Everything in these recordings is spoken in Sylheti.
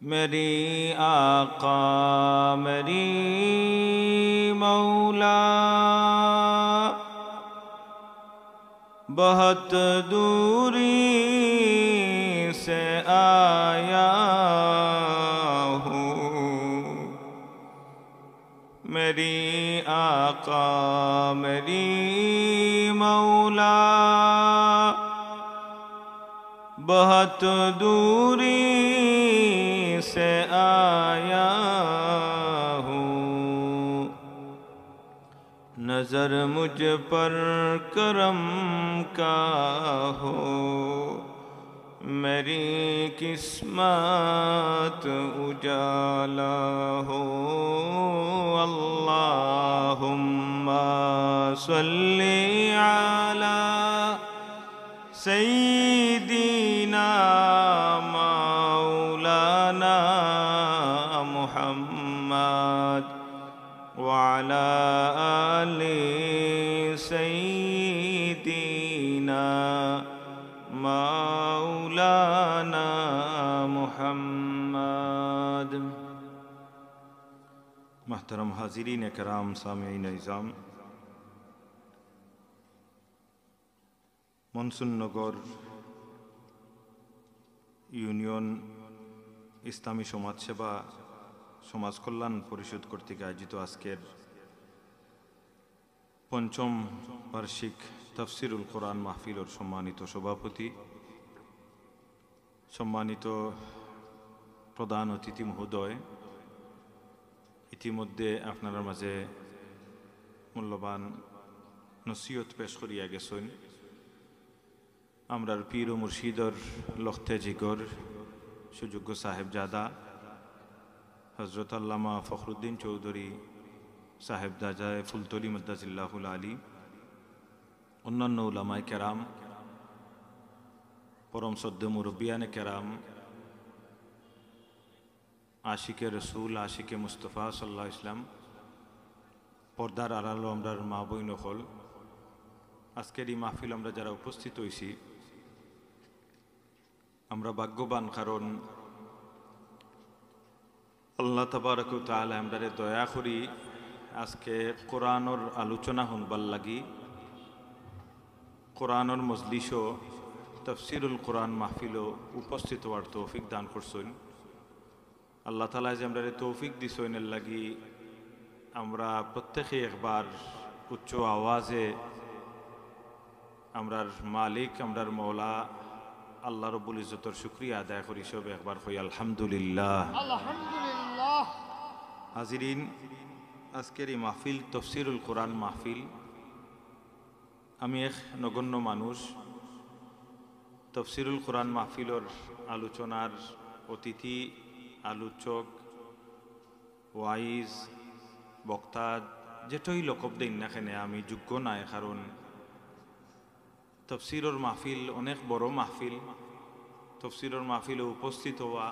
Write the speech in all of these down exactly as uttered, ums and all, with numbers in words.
میری آقا، میری مولا، بہت دوری سے آیا ہوں۔ میری آقا، میری مولا، بہت دوری سے آیا ہوں۔ نظر مجھ پر کرم کا ہو، میری قسمت اجالا ہو۔ اللہم صل علی سیدنا مولانا محمد وعلی آل سیدنا مولانا محمد۔ محترم حاضرین کرام، سامعین عظام، মনসুরনগর ইউনিয়ন ইসলামী সমাজসেবা সমাজ কল্যাণ পরিষদ কর্তৃক আয়োজিত আজকের পঞ্চম বার্ষিক তাফসিরুল কোরআন মাহফিলর সম্মানিত সভাপতি, সম্মানিত প্রধান অতিথি মহোদয়, ইতিমধ্যে আপনারার মাঝে মূল্যবান নসিহত পেশ করিয়া গেছইন আমরার পীর ও মুর্শিদর লখতে জিগর সুযোগ্য সাহেবজাদা হযরত আল্লামা ফখরুদ্দিন চৌধুরী সাহেবজাদায়ে ফুলতলি মাদ্দাজিল্লাহুল আলী, অন্যান্য উলামায়ে কেরাম, পরম শ্রদ্ধেয় মুরব্বিয়ানে কেরাম, আশিকে রসুল, আশিকে মুস্তফা সাল্লাল্লাহু আলাইহি ওয়াসাল্লাম, পর্দার আড়ালো আমরার মা বইন অকল, আজকের এই মাহফিল আমরা যারা উপস্থিত হইছি, আমরা ভাগ্যবান, কারণ আল্লাহ তাবারক ওয়া তাআলা আমরারে দয়া করি আজকে কোরআনর আলোচনা হুনবার লাগি কোরআনর মজলিসও, তাফসিরুল কোরআন মাহফিলও উপস্থিত হওয়ার তৌফিক দান করছইন। আল্লাহ তাআলায় যে আমরারে তৌফিক দিছইন, এর লাগি আমরা প্রত্যেকে একবার উচ্চ আওয়াজে আমরার মালিক, আমরার মওলা আল্লাহ রব্বুল ইজ্জতর শুকরিয়া আদায় করি। সবে একবার কই আলহামদুলিল্লাহ। আলহামদুলিল্লাহ। হাজিরিন, আজকের এই মাহফিল তফসিরুল কোরআন মাহফিল। আমি এক নগণ্য মানুষ, তফসিরুল কোরআন মাহফিলর আলোচনার অতিথি, আলোচক, ওয়াইজ, বক্তা, যেটাই লকব দেইন না কেনে, আমি যোগ্য নায়। কারণ তফসিরর মাহফিল অনেক বড় মাহফিল। তফসিরর মাহফিলো উপস্থিত হওয়া,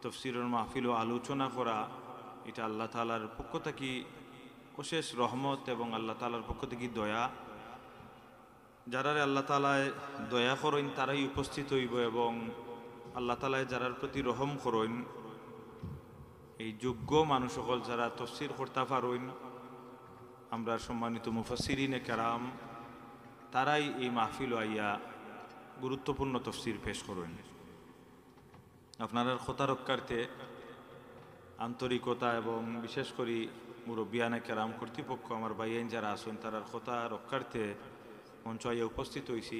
তফসিরর মাহফিলো আলোচনা করা, এটা আল্লাহ তাআলার পক্ষ থাকি অশেষ রহমত এবং আল্লাহ তাআলার পক্ষ থাকি দয়া। যারারে আল্লাহ তাআলায় দয়া করইন, তারাই উপস্থিত হইব, এবং আল্লাহ তাআলায় যারার প্রতি রহম করইন, এই যোগ্য মানুষ অকল যারা তফসির করতা পারইন, আমরার সম্মানিত মুফাসসিরিনে কেরাম, তারাই এই মাহফিলো আইয়া গুরুত্বপূর্ণ তফসির পেশ করইন। আপনারার কথা রক্ষার্থে আন্তরিকতা এবং বিশেষ করি মুরব্বিয়ানে কেরাম, কর্তৃপক্ষ, আমার ভাইয়াইন যারা আছইন, তারার কথা রক্ষার্থে মঞ্চ আইয়া উপস্থিত হইছি।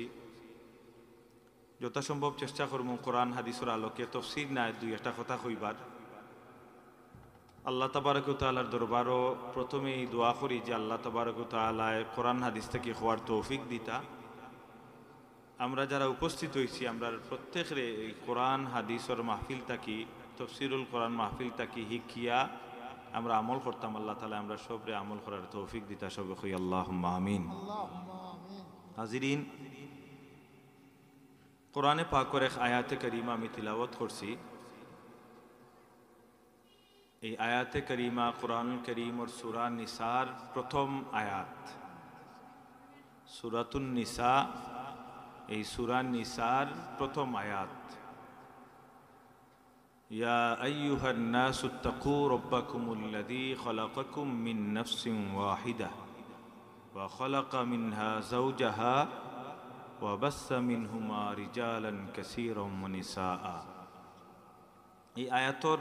যথাসম্ভব চেষ্টা করমু কোরআন হাদিসর আলোকে তফসির নায় দুই একটা কথা কইবার। আল্লাহ তাবারক ওয়া তাআলার দরবারো প্রথমেই দোয়া করি যে আল্লাহ তাবারক ওয়া তাআলায় কোরআন হাদিস থাকি কওয়ার তৌফিক দিতা। আমরা যারা উপস্থিত হইছি, আমরার প্রত্যেকরে এই কোরআন হাদিসর মাহফিল থাকি, তফসিরুল কোরআন মাহফিল থাকি হিকিয়া আমরা আমল করতাম। আল্লাহ তাআলায় আমরা সবরে আমল করার তৌফিক দিতা। সবে কই আল্লাহুম্মা আমিন। আল্লাহুম্মা আমিন। হাজিরিন, কোরআনে পাকর এক আয়াতে কারিমা আমি তিলাওয়াত করছি। এই আয়াতে কারিমা কোরআনুল কারীমর সূরা নিসার প্রথম আয়াত। সূরাতুন নিসা, এই সূরা নিসার প্রথম আয়াত। يا أيها الناس اتقوا ربكم الذي خلقكم من نفس واحدة وخلق منها زوجها وبث منهما رجالا كثيرا ونساء। এই আয়াতর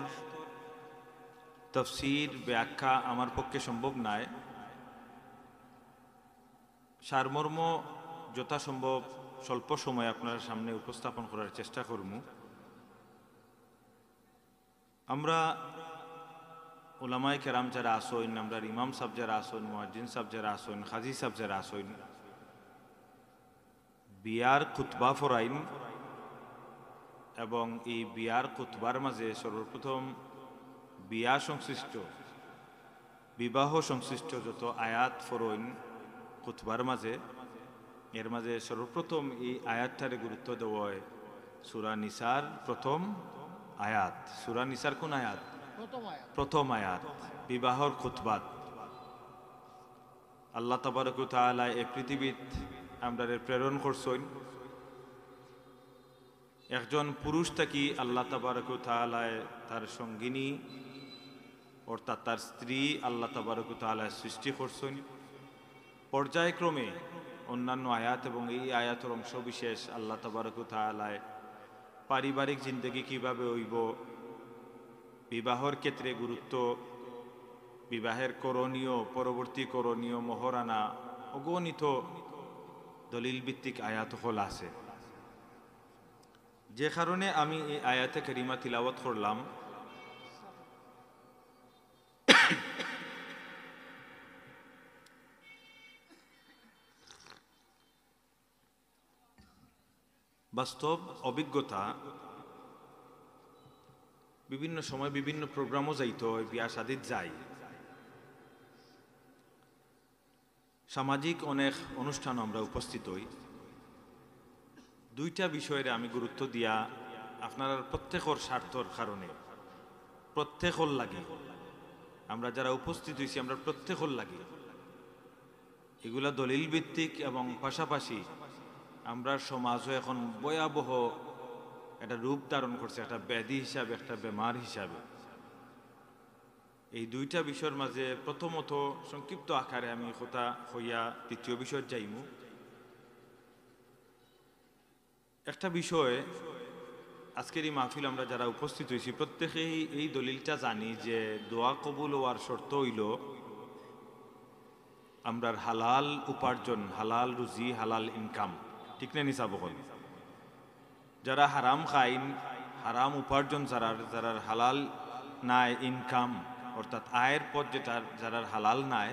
তফসির, ব্যাখ্যা আমার পক্ষে সম্ভব নায়। সারমর্ম যথাসম্ভব স্বল্প সময়ে আপনার সামনে উপস্থাপন করার চেষ্টা করমু। আমরা উলামায়ে কেরাম যারা আছইন, আমরার ইমাম সাব যারা আছইন, মুয়াজ্জিন সাব যারা আছইন, কাজী সাব যারা আছইন, বিয়ার খুতবা ফরাইন এবং এই বিয়ার খুতবার মাঝে সর্বপ্রথম বিয়া সংশ্লিষ্ট, বিবাহ সংশ্লিষ্ট যত আয়াত ফরইন খুতবার মাঝে, এর মাঝে সর্বপ্রথম এই আয়াতটারে গুরুত্ব দেওয়া হয় সূরা নিসার প্রথম আয়াত। সূরা নিসার কোন আয়াত? প্রথম আয়াত। প্রথম আয়াত, বিবাহর খুতবাত। আল্লাহ তাবারক ওয়া তাআলা এ পৃথিবীত আমরারে প্রেরণ করছইন। একজন পুরুষ থাকি আল্লাহ তাবারক ওয়া তাআলায় তার সঙ্গিনী, অর্থাৎ তার স্ত্রী আল্লাহ তাবারক ওয়া তাআলায় সৃষ্টি করছইন। পর্যায়ক্রমে অন্যান্য আয়াত এবং এই আয়াতর অংশ বিশেষ আল্লাহ তাবারক ওয়া তাআলায় পারিবারিক জিন্দেগি কিভাবে হইবো, বিবাহর ক্ষেত্রে গুরুত্ব, বিবাহের করণীয়, পরবর্তী করণীয়, মহরানা, অগণিত দলিল ভিত্তিক আয়াত অকল আছে। যে কারণে আমি এই আয়াতে কারিমা তিলাওয়াত করলাম। বাস্তব অভিজ্ঞতা, বিভিন্ন সময় বিভিন্ন প্রোগ্রামও যাইতে হয়, বিয়া শাদিত যাই, সামাজিক অনেক অনুষ্ঠানও আমরা উপস্থিত হই। দুইটা বিষয়রে আমি গুরুত্ব দিয়া আপনারার প্রত্যেকর স্বার্থর কারণে, প্রত্যেকর লাগি, আমরা যারা উপস্থিত হইছি, আমরা প্রত্যেকর লাগি, এগুলা দলিল ভিত্তিক এবং পাশাপাশি আমরার সমাজও এখন ভয়াবহ একটা রূপ ধারণ করছে, একটা ব্যাধি হিসাবে, একটা বেমার হিসাবে। এই দুইটা বিষয়র মাঝে প্রথমত সংক্ষিপ্ত আকারে আমি কথা কইয়া দ্বিতীয় বিষয়ত যাইমু। একটা বিষয়, আজকের এই মাহফিল আমরা যারা উপস্থিত হইছি, প্রত্যেকেই এই দলিলটা জানি যে দোয়া কবুল হওয়ার শর্ত হইল আমরার হালাল উপার্জন, হালাল রুজি, হালাল ইনকাম। ঠিক না নি সাব অকল? যারা হারাম খাইন, হারাম উপার্জন যারার, যারার হালাল নায় ইনকাম, অর্থাৎ আয়ের পথ যেটার, যারার হালাল নায়,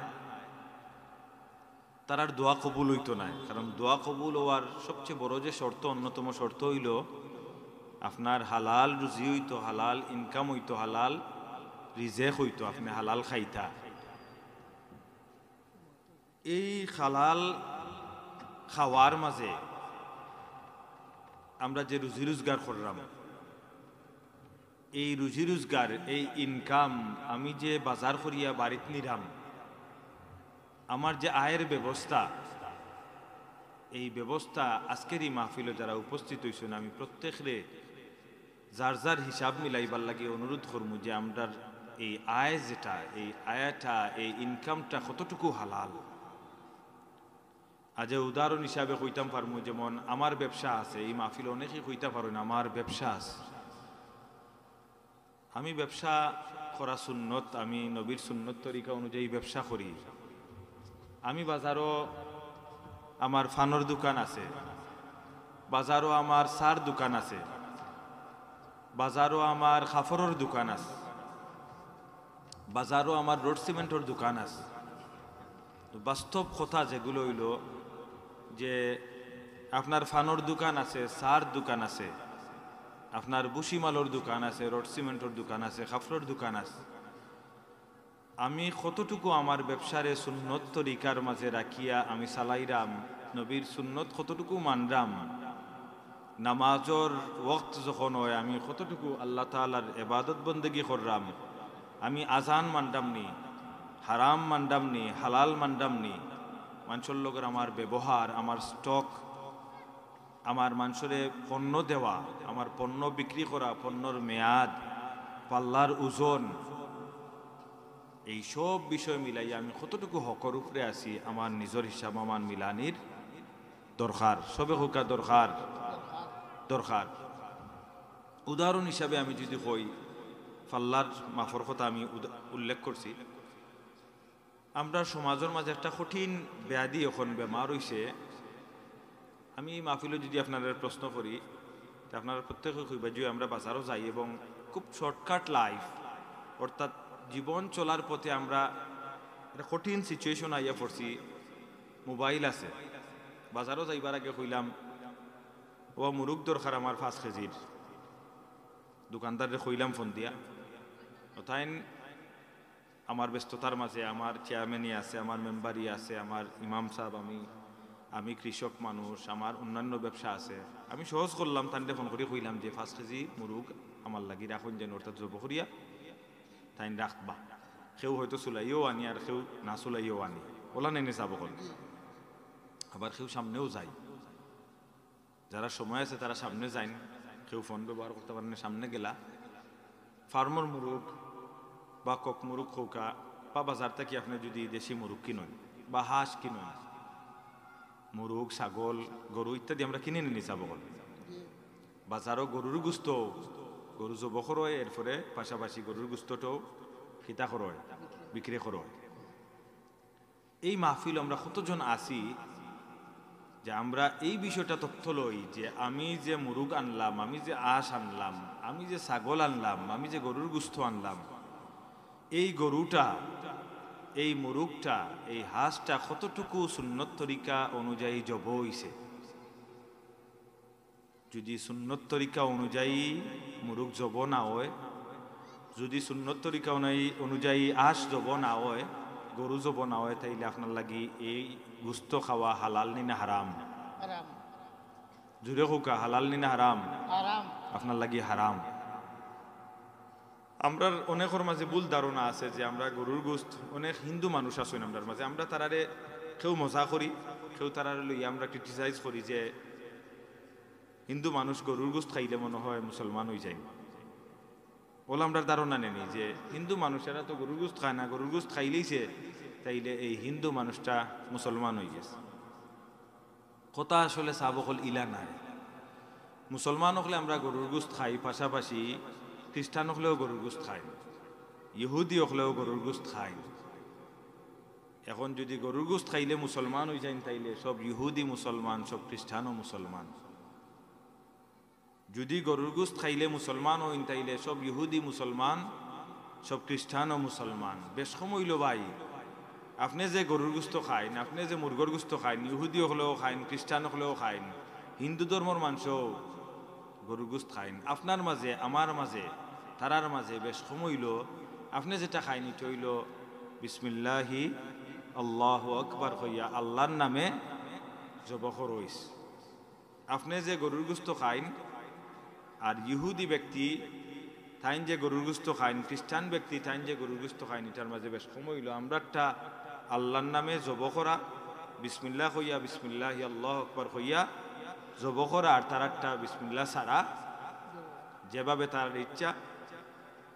তারার দোয়া কবুল হইতো নায়। কারণ দোয়া কবুল হওয়ার সবচেয়ে বড় যে শর্ত, অন্যতম শর্ত হইল আপনার হালাল রুজি হইতো, হালাল ইনকাম হইতো, হালাল রিজেক হইতো, আপনে হালাল খাইতা। এই হালাল খাওয়ার মাঝে আমরা যে রুজি রোজগার করলাম, এই রুজি রোজগার, এই ইনকাম আমি যে বাজার করিয়া বাড়িত নিরাম, আমার যে আয়ের ব্যবস্থা, এই ব্যবস্থা আজকের এই মাহফিলো যারা উপস্থিত হইছেন, আমি প্রত্যেকরে যার যার হিসাব মিলাইবার লাগি অনুরোধ করমু যে আমরার এই আয় যেটা, এই আয়টা, এই ইনকামটা কতটুকু হালাল। আজ উদাহরণ হিসাবে কইতাম পারমু, যেমন আমার ব্যবসা আছে, এই মাহফিলো অনেকেই কইতা পারইন আমার ব্যবসা আছে। আমি ব্যবসা করা সুন্নত, আমি নবীর সুন্নত তরিকা অনুযায়ী ব্যবসা করি। আমি বাজারও আমার ফানর দোকান আছে, বাজারও আমার চার দোকান আছে, বাজারও আমার কাপড়র দোকান আছে, বাজারও আমার রড সিমেন্টর দোকান আছে। তো বাস্তব কথা যেগুলো হইল যে আপনার ফানর দোকান আছে, চার দোকান আছে, আপনার ভুসিমালর দোকান আছে, রড সিমেন্টর দোকান আছে, কাপড়র দোকান আছে। আমি কতটুকু আমার ব্যবসারে সুন্নত তরিকার মাঝে রাখিয়া আমি চালাইরাম, নবীর সুন্নত কতটুকু মানরাম, নামাজর ওয়াক্ত যখন হয় আমি কতটুকু আল্লাহ তাআলার ইবাদত বন্দেগি কররাম, আমি আজান মানরাম নি, হারাম মানরাম নি, হালাল মানরাম নি, মানষর লগর আমার ব্যবহার, আমার স্টক, আমার মানষরে পণ্য দেওয়া, আমার পণ্য বিক্রি করা, পণ্যর মেয়াদ, পাল্লার ওজন, এই সব বিষয় মিলাইয়া আমি কতটুকু হকর উপরে আছি, আমার নিজর হিসাব আমার মিলানির দরকার। সবে কউক্কা দরকার, দরকার। উদাহরণ হিসাবে আমি যুদি কই, পাল্লার মাপর কথা আমি উদা-, উল্লেখ করছি। আমরার সমাজর মাঝে একটা কঠিন ব্যাধি, অখন বেমার অইছে। আমি এই মাহফিলো যুদি আপনারারে প্রশ্ন করি, তে আপনারা প্রত্যেকে কইবা যে আমরা বাজারো যাই এবং খুব shortcut life, অর্থাৎ জীবন চলার পথে আমরা একটা কঠিন situation আইয়া পড়ছি। মোবাইল আছে, বাজারো যাইবার আগে কইলাম, "ও মুরুগ দরকার আমার পাঁচ কেজির।" দোকানদাররে কইলাম ফোন দিয়া, ও তাইন আমার ব্যস্ততার মাঝে আমার চেয়ারম্যানই আছে, আমার মেম্বারই আছে, আমার ইমাম সাব, আমি, আমি কৃষক মানুষ, আমার অন্যান্য ব্যবসা আছে। আমি সহজ করলাম, তানরে ফোন করি কইলাম যে পাঁচ কেজি মুরুগ আমার লাগি রাখইন যেন, অর্থাৎ জব করিয়া তাইন রাখবা। কেউ হয়তো চুলাইয়াও আনি আর কেউ না চুলাইয়াও আনি, অলা নেনে চাব করি। আবার কেউ সামনেও যায়, যারা সময় আছে তারা সামনে যাইন, কেউ ফোন ব্যবহার করতা পারইন না, সামনে গেলা। ফার্মর মুরুগ বা কক মুরুগ কউক্কা বা বাজার থাকি আপনে যুদি দেশি মুরুগ কিনইন বা হাঁস কিনইন, মুরুগ, ছাগল, গরু ইত্যাদি আমরা কিনি নি নি চাব করি। বাজারো গরুর গুস্ত, গরু জব করইন, এরপরে পাশাপাশি গরুর গুস্তটাও কিতা করইন, বিক্রি করইন। এই মাহফিলো আমরা কতজন আছি যে আমরা এই বিষয়টা তথ্য লই যে আমি যে মুরুগ আনলাম, আমি যে আঁশ আনলাম, আমি যে ছাগল আনলাম, আমি যে গরুর গুস্ত আনলাম, এই গরুটা, এই মুরুগটা, এই হাঁসটা কতটুকু সুন্নত তরিকা অনুযায়ী জব অইছে। যুদি সুন্নত তরিকা অনুযায়ী মুরুগ জব না অয়, যুদি সুন্নত তরিকা অনুযায়ী, অনুযায়ী আঁশ জব না অয়, গরু জব না অয়, তাইলে আপনার লাগি এই গুস্ত খাওয়া হালাল নি না হারাম? হারাম। জুরে কউক্কা, হালাল নি না হারাম? হারাম। আপনার লাগি হারাম। আমরার অনেকর মাঝে ভুল ধারণা আছে যে আমরা গরুর গুস্ত, অনেক হিন্দু মানুষ আছইন আমরার মাঝে, আমরা তারারে কেউ মজা করি, কেউ তারারে লইয়া আমরা criticize করি যে হিন্দু মানুষ গরুর গুস্ত খাইলে মনে হয় মুসলমান অইযাইন। অলা আমরার ধারণা নি নি যে হিন্দু মানুষ এরা তো গরুর গুস্ত খায় না, গরুর গুস্ত খাইলাইছে, তাইলে এই হিন্দু মানুষটা মুসলমান অইগেছে। কথা আসলে সাব অকল ইলা নায়। মুসলমান অকলে আমরা গরুর গুস্ত খাই, পাশাপাশি খ্রিস্টান অকলেও গরুর গুস্ত খাইন, ইহুদি অকলেও গরুর গুস্ত খাইন। এখন যুদি গরুর গুস্ত খাইলে মুসলমান অইযাইন, তাইলে সব ইহুদি মুসলমান, সব খ্রিস্টানও মুসলমান। যুদি গরুর গুস্ত খাইলে মুসলমান অইন, তাইলে সব ইহুদি মুসলমান, সব খ্রিস্টানও মুসলমান। বেশকম অইলো ভাই, আপনে যে গরুর গুস্ত খাইন, আপনে যে মুরগর গুস্ত খাইন, ইহুদি অকলেও খাইন, খ্রিস্টান অকলেও খাইন, হিন্দু ধর্মর মানষেও গরুর গুস্ত খাইন। আপনার মাঝে, আমার মাঝে, তারার মাঝে বেশকম অইলো, আপনে যেটা খাইন, ইটা অইলো বিসমিল্লাহি আল্লাহু আকবার কইয়া আল্লার নামে জব করইছ। আপনে যে গরুর গুস্ত খাইন, আর ইহুদি ব্যক্তি তাইন যে গরুর গুস্ত খাইন, খ্রিস্টান ব্যক্তি তাইন যে গরুর গুস্ত খাইন, ইটার মাঝে বেশকম অইলো আমরারটা আল্লার নামে জব করা, বিসমিল্লাহ কইয়া, বিসমিল্লাহি আল্লাহু আকবার কইয়া জব করা, আর তারারটা বিসমিল্লাহ ছাড়া যেভাবে তারার ইচ্ছা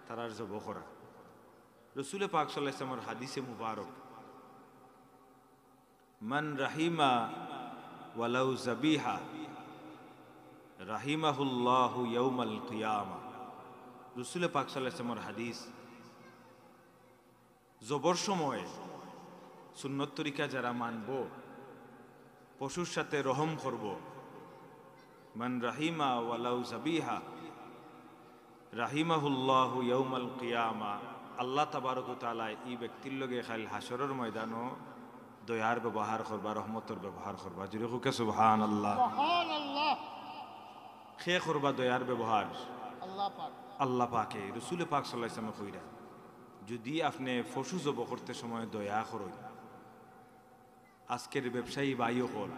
তারার জব করা। রসুলে পাক সাল্লাল্লাহু আলাইহি ওয়াসাল্লামর হাদিসে মুবারক, "মান রাহিমা ওয়ালাউ যাবিহা, রাহিমাহুল্লাহু ইয়াউমাল কিয়ামা।" রসুলে পাক সাল্লাল্লাহু আলাইহি ওয়াসাল্লামর হাদিস, জবর সময় সুন্নত তরিকা যারা মানবো, পশুর সাথে রহম করবো, "মান রাহিমা ওয়ালাউ যাবিহা, রাহিমাহুল্লাহু ইয়াউমাল কিয়ামা।" আল্লাহ তাবারক ওয়া তাআলা ই ব্যক্তির লগে কাইল হাশরর ময়দানো দয়ার ব্যবহার করবা, রহমতর ব্যবহার করবা। জুরে কউক্কা সুবহানাল্লাহ। সুবহানাল্লাহ। কে করবা দয়ার ব্যবহার? আল্লাহ পাক। আল্লাহ পাকে। রসুলে পাক সাল্লাল্লাহু আলাইহি ওয়াসাল্লামে কইরা, যুদি আপনে পশু জব করতে সময় দয়া করইন, আজকের ব্যবসায়ী ভাই অকল,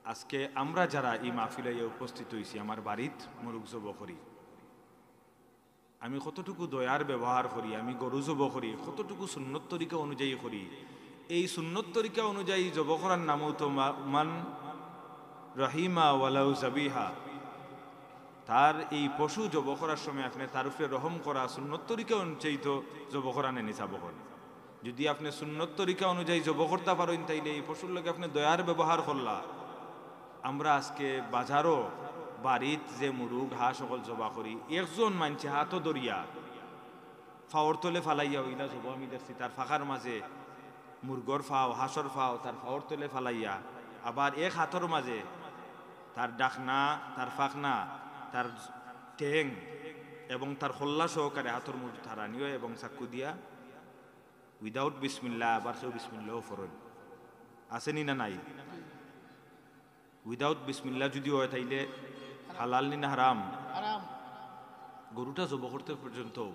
আজকে আমরা যারা ই মাহফিলো আইয়া উপস্থিত অইছি, আমার বাড়িত মুরুগ জব করি, আমি কতটুকু দয়ার ব্যবহার করি, আমি গরু জব করি, কতটুকু সুন্নত তরিকা অনুযায়ী করি, এই সুন্নত তরিকা অনুযায়ী জব করার নামও তো মা-, মান রাহিমা ওয়ালাউ যাবিহা। তার এই পশু জব করার সময় আপনে তার উপরে রহম করা, সুন্নত তরিকা অনুযায়ী তো জব করা নি নি সাব অকল। যুদি আপনে সুন্নত তরিকা অনুযায়ী জব করতা পারইন, তাইলে এই পশুর লগে আপনে দয়ার ব্যবহার করলা। আমরা আজকে বাজারো, বাড়িত যে মুরুগ, হাঁস অকল জবা করি, একজন মানষে হাতো ধরিয়া, ফাওর তলে ফালাইয়া, অইলা জব আমি দেখছি, তার ফাখার মাঝে মুরগর ফাও, হাঁসর ফাও, তার ফাওর তলে ফালাইয়া, আবার এক হাতর মাঝে তার ডাকনা, তার ফাখনা, তার ঠেং এবং তার খল্লা সহকারে হাতর মুঠো থারানিও এবং চাক্কু দিয়া without বিসমিল্লাহ, আবার কেউ বিসমিল্লাহও ফরইন। আছে নি না নাই? Without বিসমিল্লাহ যুদি অয়, তাইলে হালাল নি না হারাম? হারাম। গরুটা জব করতে পর্যন্ত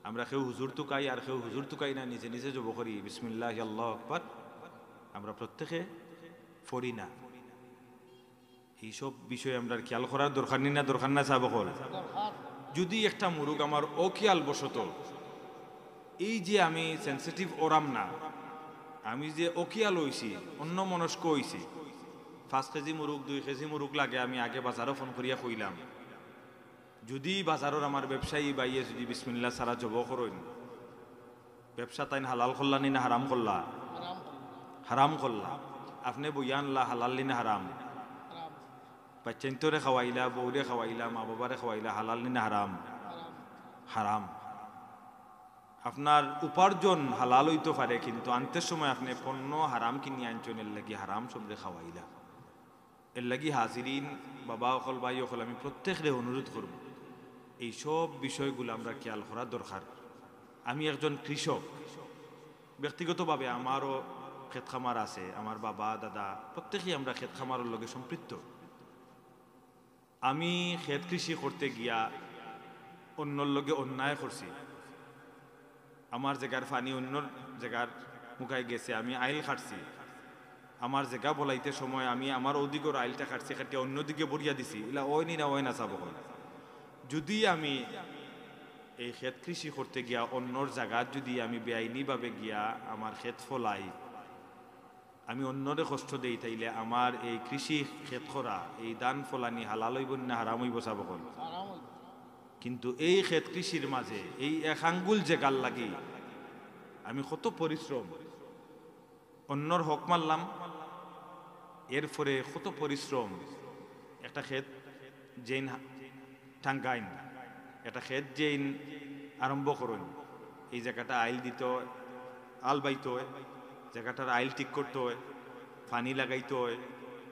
আমরা কেউ হুজুর তুকাই আর কেউ হুজুর তুকাই না, নিজে নিজে জব করি, বিসমিল্লাহ, আল্লাহু আকবার, আমরা প্রত্যেকে ফড়ি না। এইসব বিষয়ে আমরার খেয়াল করার দরকার নি না, দরকার না সাব অকল? দরকার। যুদি একটা মুরুগ আমার অখিয়াল বশত, এই যে আমি sensitive অরাম না, আমি যে অখিয়াল অইছি, অন্যমনস্ক অইছি, পাঁচ কেজি মুরুগ, দুই কেজি মুরুগ লাগে, আমি আগে বাজারো ফোন করিয়া কইলাম, যুদি বাজারর আমার ব্যবসায়ী ভাইয়ে যুদি বিসমিল্লাহ ছাড়া জব করইন, ব্যবসা তাইন হালাল করলা নি না হারাম করলা? হারাম করলা। হারাম করলা। আপনে বইয়া আনলা, হালাল নি না হারাম? হারাম। বাচ্চাইন্তরে খাওয়াইলা, বউরে খাওয়াইলা, মা বাবারে খাওয়াইলা, হালাল নি না হারাম? হারাম। হারাম। আপনার উপার্জন হালাল অইতো পারে, কিন্তু আনতে সময় আপনে পণ্য হারাম কিনিয়া আনছইন, এর লাগি হারাম সবরে খাওয়াইলা। এর লাগি হাজিরিন, বাবা অকল, ভাই অকল, আমি প্রত্যেকরে অনুরোধ করমু, এই সব বিষয়গুলা আমরা খেয়াল করা দরকার। আমি একজন কৃষক, ব্যক্তিগতভাবে আমারও খেত খামার আছে, আমার বাবা, দাদা, প্রত্যেকেই আমরা খেত খামারর লগে সম্পৃক্ত। আমি খেত কৃষি করতে গিয়া অন্যর লগে অন্যায় করছি। আমার জাগার পানি অন্যর জাগার মুখায় গেছে, আমি আইল কাটছি। আমার জাগা বলাইতে সময় আমি আমার ওদিকর আইলটা কাটছি, কাটিয়া অন্যদিকে বরিয়া দিছি। ইলা অয় নি না অয় না সাব অকল? যুদি আমি এই খেত কৃষি করতে গিয়া অন্যর জাগাত যুদি আমি বেআইনিভাবে গিয়া আমার খেত ফলাই, আমি অন্যরে কষ্ট দেই, তাইলে আমার এই কৃষি খেত করা, এই ধান ফলানি হালাল অইবো না হারাম অইবো সাব অকল? হারাম অইবো। কিন্তু এই খেত কৃষির মাঝে এই এক আঙ্গুল জাগার লাগি আমি কত পরিশ্রম, অন্যর হক মারলাম, এরপরে কত পরিশ্রম। একটা খেত যেইন হা-, টাঙ্গাইন, একটা খেত যেইন আরম্ভ করইন, এই জাগাটা আইল দিতে অয়, আল বাইতে অয়, জাগাটার আইল ঠিক করতে অয়, পানি লাগাইতে অয়,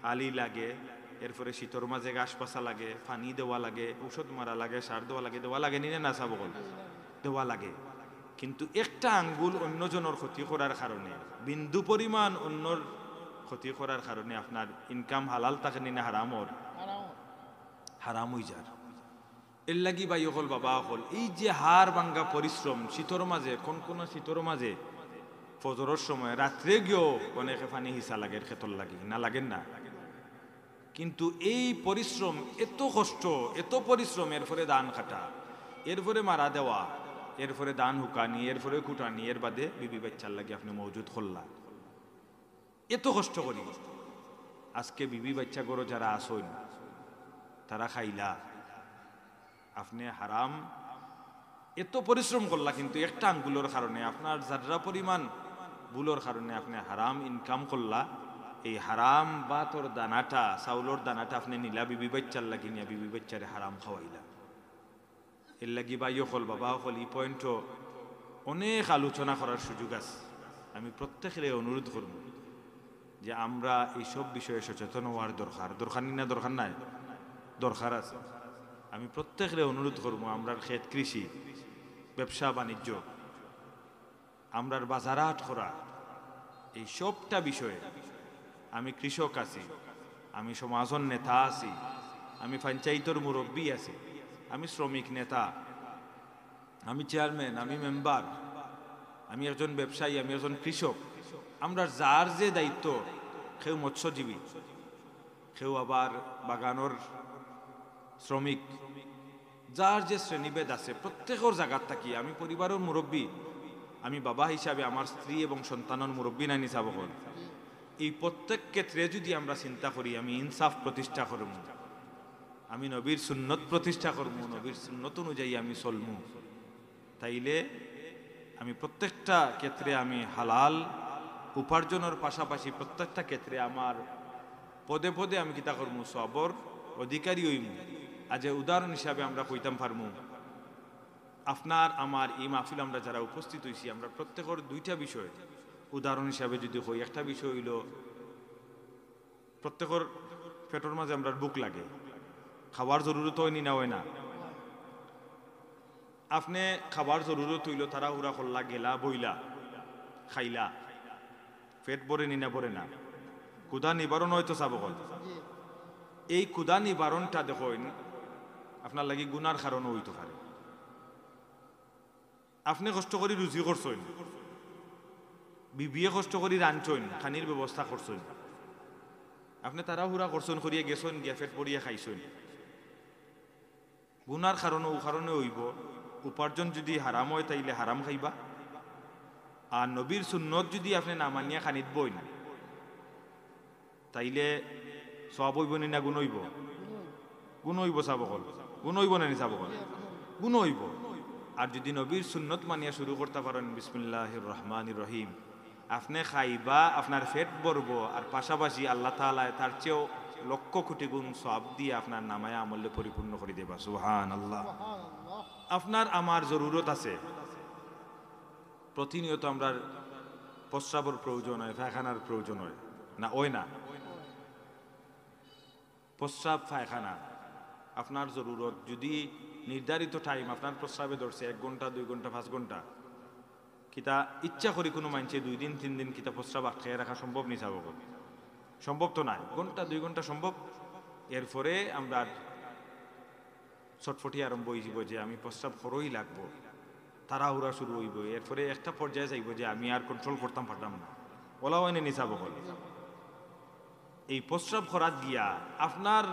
আলি লাগে, এরপরে শীতর মাঝে ঘাস পাছা লাগে, পানি দেওয়া লাগে, ঔষধ মারা লাগে, সার দেওয়া লাগে, দেওয়া লাগে নি না সাব অকল? দেওয়া লাগে। কিন্তু একটা আঙ্গুল অন্যজনর ক্ষতি করার কারণে, বিন্দু পরিমাণ অন্যর ক্ষতি করার কারণে আপনার income হালাল থাকে নি না হারাম অর? হারাম অর। হারাম অইযার। এর লাগি ভাই অকল, বাবা অকল, এই যে হাড় ভাঙ্গা পরিশ্রম, শীতর মাঝে, কনকনা শীতর মাঝে, ফজরর সময়, রাত্রে গিয়াও অনেকে পানি হিসা লাগের খেতর লাগি, না লাগের না? কিন্তু এই পরিশ্রম, এত কষ্ট, এত পরিশ্রম, এরপরে ধান কাটা, এরপরে মারা দেওয়া, এরপরে ধান হুকানি, এরপরে কুটানি, এর বাদে বিবি বাইচ্চার লাগি আপনে মজুদ করলা। এত কষ্ট করি। আজকে বিবি বাইচ্চা ঘরো যারা আছইন, তারা খাইলা, আপনে হারাম, এত পরিশ্রম করলা, কিন্তু একটা আঙ্গুলর কারণে, আপনার জাররা পরিমাণ ভুলর কারণে আপনে হারাম income করলা। এই হারাম ভাতর দানাটা, চাউলর দানাটা আপনে নিলা বিবি বাইচ্চার লাগি নিয়া, বিবি বাইচ্চারে হারাম খাওয়াইলা। এর লাগি ভাই অকল, বাবা অকল, ই point-ও অনেক আলোচনা করার সুযোগ আছে। আমি প্রত্যেকরে অনুরোধ করমু যে আমরা এইসব বিষয়ে সচেতন অওয়ার দরকার। দরকার নি না? দরকার নাই? দরকার আছে। আমি প্রত্যেকরে অনুরোধ করমু, আমরার খেত কৃষি, ব্যবসা বাণিজ্য, আমরার বাজারহাট করা, এই সবটা বিষয়ে আমি কৃষক আছি, আমি সমাজর নেতা আছি, আমি পঞ্চায়েতর মুরব্বী আছি, আমি শ্রমিক নেতা, আমি চেয়ারম্যান, আমি মেম্বার, আমি একজন ব্যবসায়ী, আমি একজন কৃষক। আমরার যার যে দায়িত্ব, কেউ মৎস্যজীবী, কেউ আবার বাগানর শ্রমিক, যার যে শ্রেণীভেদ আছে, প্রত্যেকর জাগাত থাকি আমি পরিবারর মুরব্বী, আমি বাবা হিসাবে আমার স্ত্রী এবং সন্তানর মুরব্বী নানি সাব অকল। এই প্রত্যেক ক্ষেত্রে যুদি আমরা চিন্তা করি, আমি ইনসাফ প্রতিষ্ঠা করমু। আমি নবীর সুন্নত প্রতিষ্ঠা করমু, নবীর সুন্নত অনুযায়ী আমি চলমু, তাইলে আমি প্রত্যেকটা ক্ষেত্রে আমি হালাল উপার্জনের পাশাপাশি প্রত্যেকটা ক্ষেত্রে আমার পদে পদে আমি কিতা করমু, সওয়াবর অধিকারী অইমু। আজ উদাহরণ হিসাবে আমরা কইতাম পারমু, আপনার আমার এই মাহফিল আমরা যারা উপস্থিত অইছি, আমরা প্রত্যেকর দুইটা বিষয় উদাহরণ হিসাবে যদি কই, একটা বিষয় অইলো প্রত্যেকর পেটর মাঝে আমরার ভুক লাগে, খাওয়ার জরুরত অয়নি না অয় না? আপনে খাওয়ার জরুরত অইলো, তাড়াহুড়া করলা, গেলা, বইলা, খাইলা, পেট ভরেনি না ভরে না? ক্ষুধা নিবারণ অয় তো, ছাব অকল। এই ক্ষুধা নিবারণটা দেখইন আপনার লাগি গুনার কারণও অইতো পারে। আপনে কষ্ট করি রুজি করছইন, বিবিয়ে কষ্ট করি রানছইন, খানির ব্যবস্থা করছইন, আপনে তাড়াহুড়া করছইন, করিয়া গেছইন, গিয়া পেট ভরিয়া খাইছইন। গুনার কারণে অউ কারণে অইবো, উপার্জন যুদি হারাম অয় তাইলে হারাম খাইবা। আর নবীর সুন্নত যুদি আপনে না মানিয়া খানিত বইন, তাইলে সওয়াব অইবো নি না গুনা অইবো? গুনা অইবো, ছাব অকল। গুনা অইবো না নি, ছাব অকল? গুনা অইবো। আর যুদি নবীর সুন্নত মানিয়া শুরু করতা পারইন, বিসমিল্লাহির রহমানির রহিম, আপনে খাইবা, আপনার পেট ভরবো, আর পাশাপাশি আল্লাহ তাআলায় তার চেয়েও লক্ষ কোটি গুণ সওয়াব দিয়া আপনার নামায়ে আমলে পরিপূর্ণ করি দিবা। সুবহানাল্লাহ। আপনার আমার জরুরত আছে, প্রতিনিয়ত আমরার প্রস্রাবর প্রয়োজন অয়, পায়খানার প্রয়োজন অয়, না অয় না? প্রস্রাব পায়খানা আপনার জরুরত, যুদি নির্ধারিত টাইম আপনার প্রস্রাবে ধরছে, এক ঘন্টা, দুই ঘন্টা, পাঁচ ঘন্টা, কিতা ইচ্ছা করি কুনু মানষে দুই দিন তিন দিন কিতা প্রস্রাব আটকাইয়া রাখা সম্ভব নি, ছাব অকল? সম্ভব তো নায়। ঘন্টা দুই ঘন্টা সম্ভব। এরপরে আমরার ছটফটি আরম্ভ অইযিবো যে আমি প্রস্রাব করোই লাগবো, তাড়াহুড়া শুরু অইবো, এরপরে একটা পর্যায়ে যাইবো যে আমি আর কন্ট্রোল করতাম পারতাম না। অলা অয়নি নি, ছাব অকল? এই প্রস্রাব করাত গিয়া আপনার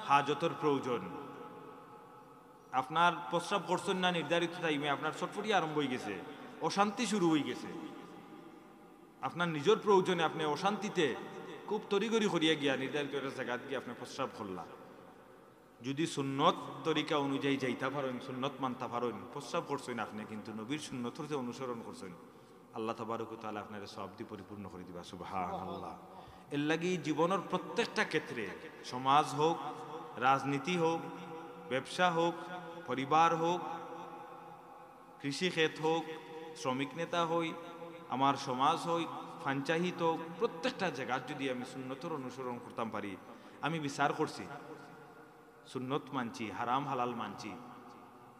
হাজতর প্রয়োজন, আপনার প্রস্রাব করছইন না নির্ধারিত টাইমে, আপনার ছটফটি আরম্ভ অইগেছে, অশান্তি শুরু অইগেছে, আপনার নিজর প্রয়োজনে আপনে অশান্তিতে খুব তড়িঘড়ি করিয়া গিয়া নির্ধারিত একটা জাগাত গিয়া আপনে প্রস্রাব করলা। যুদি সুন্নত তরিকা অনুযায়ী যাইতা পারইন, সুন্নত মানতা পারইন, প্রস্রাব করছইন আপনে, কিন্তু নবীর সুন্নতর যে অনুসরণ করছইন, আল্লাহ তাবারক ওয়া তাআলা আপনারে সওয়াব দি পরিপূর্ণ করি দিবা। সুবহানাল্লাহ। এরলাগি জীবনর প্রত্যেকটা ক্ষেত্রে, সমাজ হোক, রাজনীতি হোক, ব্যবসা হোক, পরিবার হোক, কৃষি ক্ষেত হোক, শ্রমিক নেতা হই, আমার সমাজ হই, পঞ্চায়েত হোক, প্রত্যেকটা জাগাত যুদি আমি সুন্নতর অনুসরণ করতাম পারি, আমি বিচার করছি, সুন্নত মানছি, হারাম হালাল মানছি,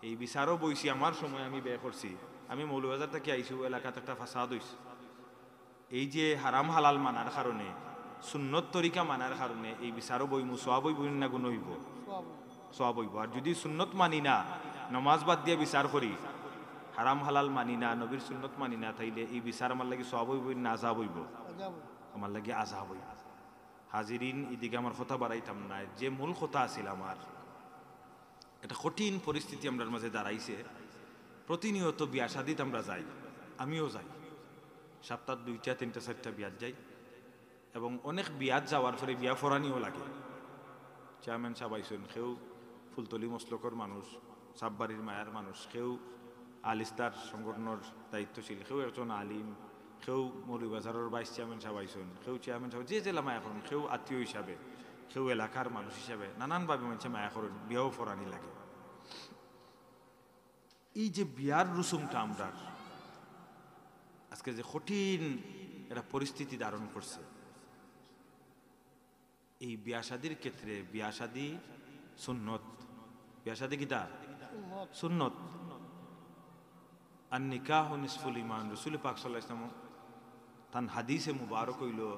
এই বিচারও বইছি, আমার সময় আমি ব্যয় করছি। আমি মৌলভীবাজার থাকি আইছি, অউ এলাকাত একটা ফাসাদ অইছে। এই যে হারাম হালাল মানার কারণে, সুন্নত তরিকা মানার কারণে এই বিচারও বইমু, সওয়াব অইবো না গুনা অইবো? সওয়াব অইবো। আর যুদি সুন্নত মানি না, নমাজ বাদ দিয়া বিচার করি, হারাম হালাল মানি না, নবীর সুন্নত মানি না, তাইলে এই বিচার আমার লাগি সওয়াব অইবো না আযাব অইবো? আমার লাগি আযাব অইবো। হাজিরিন, ইদিকে আমার কথা বাড়াইতাম না, যে মূল কথা আছিল আমার, একটা কঠিন পরিস্থিতি আমরার মাঝে দাঁড়াইছে। প্রতিনিয়ত বিয়া শাদিত আমরা যাই, আমিও যাই, সপ্তাহ দুইটা তিনটা চাইরটা বিয়াত যাই, এবং অনেক বিয়াত যাওয়ার পরে বিয়া ফরানিও লাগে। চেয়ারম্যান সাব আইছইন, কেউ ফুলতলি মসলকর মানুষ, সাববাড়ির মায়ার মানুষ, কেউ আলিস্তার সংগঠনর দায়িত্বশীল, কেউ একজন আলিম, কেউ মৌলভীবাজারর ভাইস চেয়ারম্যান সাব আইছইন, কেউ চেয়ারম্যান সাব, যে যেলা মায়া করইন, কেউ আত্মীয় হিসাবে, কেউ এলাকার মানুষ হিসাবে, নানানভাবে মানষে মায়া করইন, বিয়াও ফরানি লাগে। এই যে বিয়ার রুসুমটা আমরার আজকে যে কঠিন একটা পরিস্থিতি ধারণ করছে, এই বিয়া শাদির ক্ষেত্রে বিয়া শাদি সুন্নত। বিয়া শাদি কিতা? সুন্নত। আর নিকাহ নিসফুল ইমান। রসুল পাক সাল্লাল্লাহু আলাইহি ওয়াসাল্লাম তান হাদিসে মুবারক অইলো,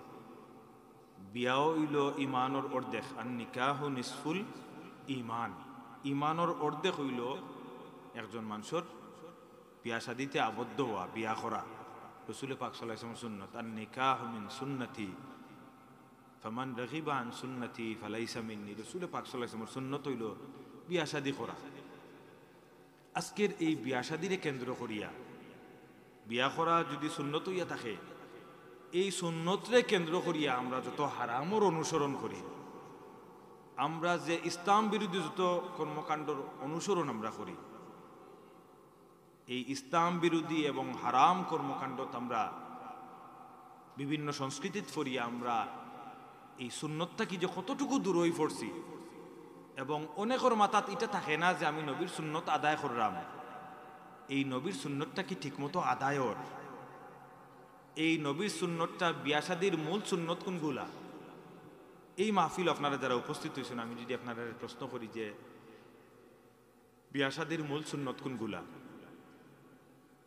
বিয়াও অইলো ইমানর অর্ধেক। আর নিকাহ নিসফুল ইমান, ইমানর অর্ধেক অইলো একজন মানষর বিয়া শাদিতে আবদ্ধ অওয়া, বিয়া করা। রসুল পাক সাল্লাল্লাহু আলাইহি ওয়াসাল্লামর সুন্নত, আর নিকাহ মিন সুন্নতি, ফামান রাগিবা আন সুন্নতি ফালাইসা মিন্নি। রসুল পাক সাল্লাল্লাহু আলাইহি ওয়াসাল্লামর সুন্নত অইলো বিয়া শাদি করা। আজকের এই বিয়া শাদিরে কেন্দ্র করিয়া, বিয়া করা যুদি সুন্নত অইয়া থাকে, এই সুন্নতরে কেন্দ্র করিয়া আমরা যত হারামর অনুসরণ করি, আমরা যে ইসলাম বিরোধী যত কর্মকাণ্ডর অনুসরণ আমরা করি, এই ইসলাম বিরোধী এবং হারাম কর্মকাণ্ডত আমরা বিভিন্ন সংস্কৃতিত পড়িয়া আমরা এই সুন্নত থাকি যে কতটুকু দূরই পড়ছি, এবং অনেকর মাথাত ইটা থাকে না যে আমি নবীর সুন্নত আদায় করলাম, এই নবীর সুন্নতটা কি ঠিকমতো আদায় অর? এই নবীর সুন্নতটা বিয়া শাদির মূল সুন্নত কোনগুলা? এই মাহফিল আপনারা যারা উপস্থিত হইছেন, আমি যদি আপনারা প্রশ্ন করি যে বিয়া শাদির মূল সুন্নত কোনগুলা,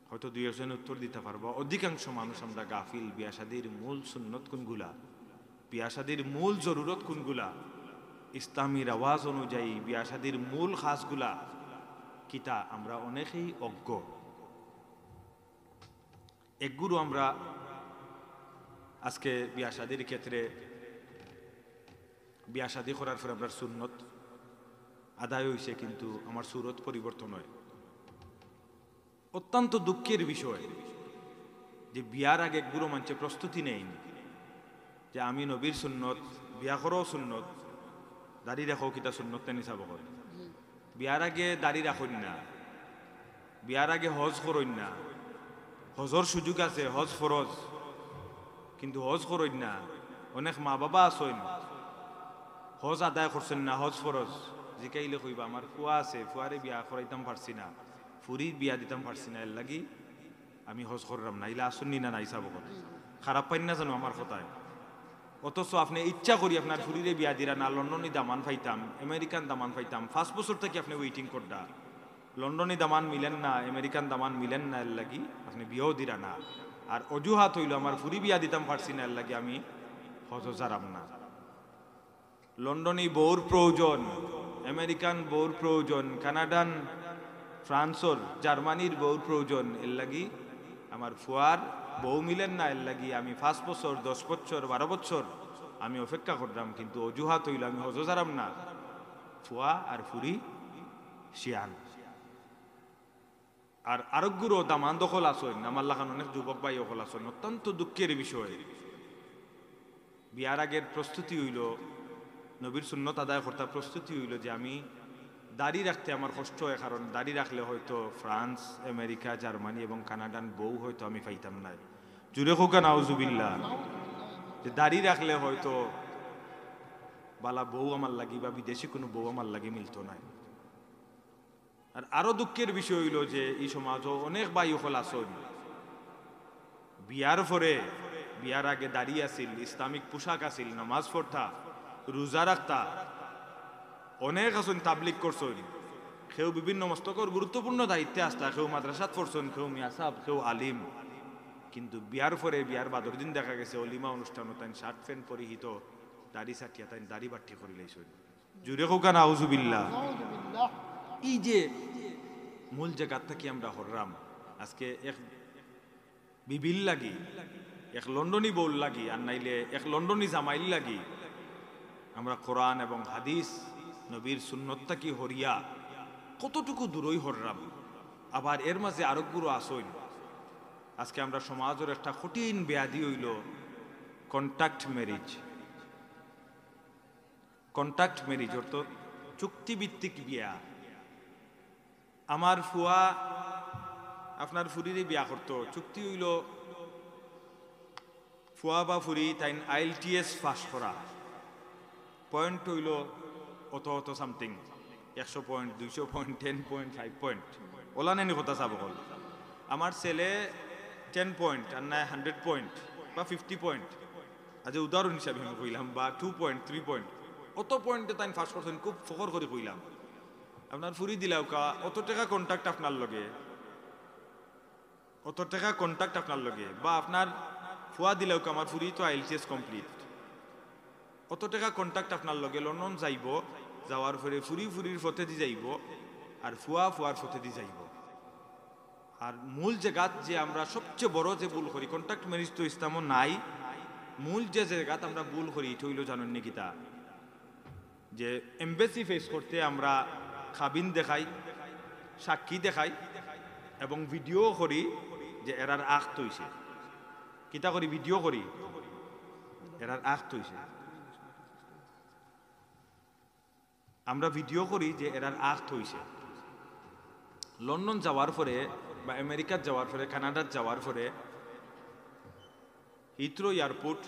হয়তো দুই একজন উত্তর দিতে পারবা। অধিকাংশ মানুষ আমরা গাফিল। বিয়া শাদির মূল সুন্নত কোনগুলা, বিয়া শাদির মূল জরুরত কোনগুলা, ইসলামী রেওয়াজ অনুযায়ী বিয়া শাদির মূল খাসগুলা কিতা, আমরা অনেকেই অজ্ঞ। একগুরু আমরা আজকে বিয়া শাদির ক্ষেত্রে বিয়া শাদি করার পরে আমরার সুন্নত আদায় হইছে, কিন্তু আমার সুরত পরিবর্তন হয়। অত্যন্ত দুঃখের বিষয় যে বিয়ার আগে একগুরু মানষে প্রস্তুতি নেইন যে আমি নবীর সুন্নত, বিয়া করাও সুন্নত, দাড়ি রাখাও কিতা সুন্নত নি সাব অকল। বিয়ার আগে দাড়ি রাখইন না, বিয়ার আগে হজ করইন না। হজর সুযোগ আছে, হজ ফরজ, কিন্তু হজ করইন না। অনেক মা বাবা আছইন, হজ আদায় করছইন না, হজ ফরজ। জিকাইলে কইবা, "আমার ফুয়া আছে, ফুয়ারে বিয়া করাইতাম পারছি না, ফুরির বিয়া দিতাম পারছি না, এর লাগি আমি হজ করলাম না।" ইলা আছইন নি না নাই সাব অকল? খারাপ পাইন না জানো আমার কথায়? অথচ আপনে ইচ্ছা করি আপনার ফুরিরে বিয়া দিরা না, লন্ডনি দামান পাইতাম, আমেরিকান দামান পাইতাম, পাঁচ বছর থাকি আপনে waiting কররা, লন্ডনি দামান মিলেন না, আমেরিকান দামান মিলেন না, এর লাগি আপনে বিয়াও দিরা না। আর অজুহাত হইল, "আমার ফুরি বিয়া দিতাম পারছি না, এর লাগি আমি হজও যারাম না।" লন্ডনি বউর প্রয়োজন, আমেরিকান বউর প্রয়োজন, কানাডান, ফ্রান্সর, জার্মানির বউর প্রয়োজন, এর লাগি আমার ফুয়ার বউ মিলেন না, এর লাগি আমি পাঁচ বছর, দশ বছর, বারো বছর আমি অপেক্ষা করলাম, কিন্তু অজুহাত হইল আমি হজও যারাম না, ফুয়া আর ফুরি শিয়ান। আর আরোগ্যরও দামান দখল আছইন, আমার লাখান অনেক যুবক ভাই অকল আছইন। অত্যন্ত দুঃখের বিষয়, বিয়ার আগের প্রস্তুতি হইল, নবীর সুন্নত আদায় করতার প্রস্তুতি হইল যে আমি দাড়ি রাখতে আমার কষ্ট হয়, কারণ দাড়ি রাখলে হয়তো ফ্রান্স, আমেরিকা, জার্মানি এবং কানাডান বউ হয়তো আমি পাইতাম না। জুরে কউক্কা নাউজুবিল্লাহ। যে দাড়ি রাখলে হয়তো বালা বউ আমার লাগি বা বিদেশি কোনো বউ আমার লাগি মিলতো না। আর আরো দুঃখের বিষয় হইল যে এই সমাজও অনেক ভাই অকল আছইন, বিয়ার পরে, বিয়ার আগে দাড়ি আছিল, ইসলামিক পোশাক আছিল, নামাজ পড়তা, রোজা রাখতা, অনেক আছইন তাবলিগ করছইন, কেউ বিভিন্ন মস্তকর গুরুত্বপূর্ণ দায়িত্বে আছলা, কেউ মাদ্রাসাত পড়ছইন, কেউ মিয়া সাব, কেউ আলিম, কিন্তু বিয়ার পরে, বিয়ার বাদর দিন দেখা গেছে অলিমা অনুষ্ঠানো তাইন শার্ট প্যান্ট পরিহিত, দাড়ি ছাটিয়া তাইন দাড়ি বাট্টি করি লাইছইন। জুরে কউক্কা নাউজুবিল্লাহ। নাউজুবিল্লাহ। এই যে মূল জাগাত থাকি আমরা হররাম, আজকে এক বিবির লাগি, এক লন্ডনি বউর লাগি, আর নাইলে এক লন্ডনি জামাইর লাগি আমরা কোরআন এবং হাদিস, নবীর সুন্নত থাকি হরিয়া কতটুকু দূরই হররাম। আবার এর মাঝে আরোগ্যরও আছইন। আজকে আমরা সমাজর একটা কঠিন ব্যাধি হইল কন্ট্রাক্ট ম্যারেজ। কন্ট্রাক্ট ম্যারেজ অর্থ চুক্তিভিত্তিক বিয়া। আমার ফুয়া আপনার ফুরিরে বিয়া করতো, চুক্তি হইল ফুয়া বা ফুরি তাইন আইএলটিএস পাস করা, পয়েন্ট হইল অত অত সামথিং, একশো পয়েন্ট, দুইশো point, ten point, five point, OLA নেনি কথা সাব অকল। আমার ছেলে টেন পয়েন্ট আর নাই হান্ড্রেড পয়েন্ট বা ফিফটি পয়েন্ট, আজ উদাহরণ হিসাবে আমি কইলাম, বা টু পয়েন্ট, থ্রি পয়েন্ট, অত পয়েন্টে তাইন পাস করছইন, খুব ফখর করি কইলাম। আপনার ফুরি দিলাউক্কা, অত টেকা কন্ট্রাক্ট আপনার লগে, অত টেকা কন্ট্রাক্ট আপনার লগে, বা আপনার ফুয়া দিলাউক্কা, আমার ফুরি তো আইএলটিএস কমপ্লিট, অত টেকা কন্ট্রাক্ট আপনার লগে, লন্ডন যাইব, যাওয়ার পরে ফুরি ফুরির পথেদি যাইব, আর ফুয়া ফুয়ার পথেদি যাইব। আর মূল জাগাত যে আমরা সবচেয়ে বড় যে ভুল করি, কন্ট্রাক্ট ম্যারেজ তো ইসলামও নাই, মূল যে জাগাত আমরা ভুল করি, ইটা হইল জানইন নি কিতা? যে এমবেসি ফেস করতে আমরা কাবিন দেখাই, সাক্ষী দেখাই এবং ভিডিও করি যে এরার আখত হইছে। কিতা করি? ভিডিও করি, এরার আখত হইছে। আমরা ভিডিও করি যে এরার আখত অইছে। লন্ডন যাওয়ার পরে বা আমেরিকাত যাওয়ার পরে, কানাডাত যাওয়ার পরে হিথ্রো এয়ারপোর্ট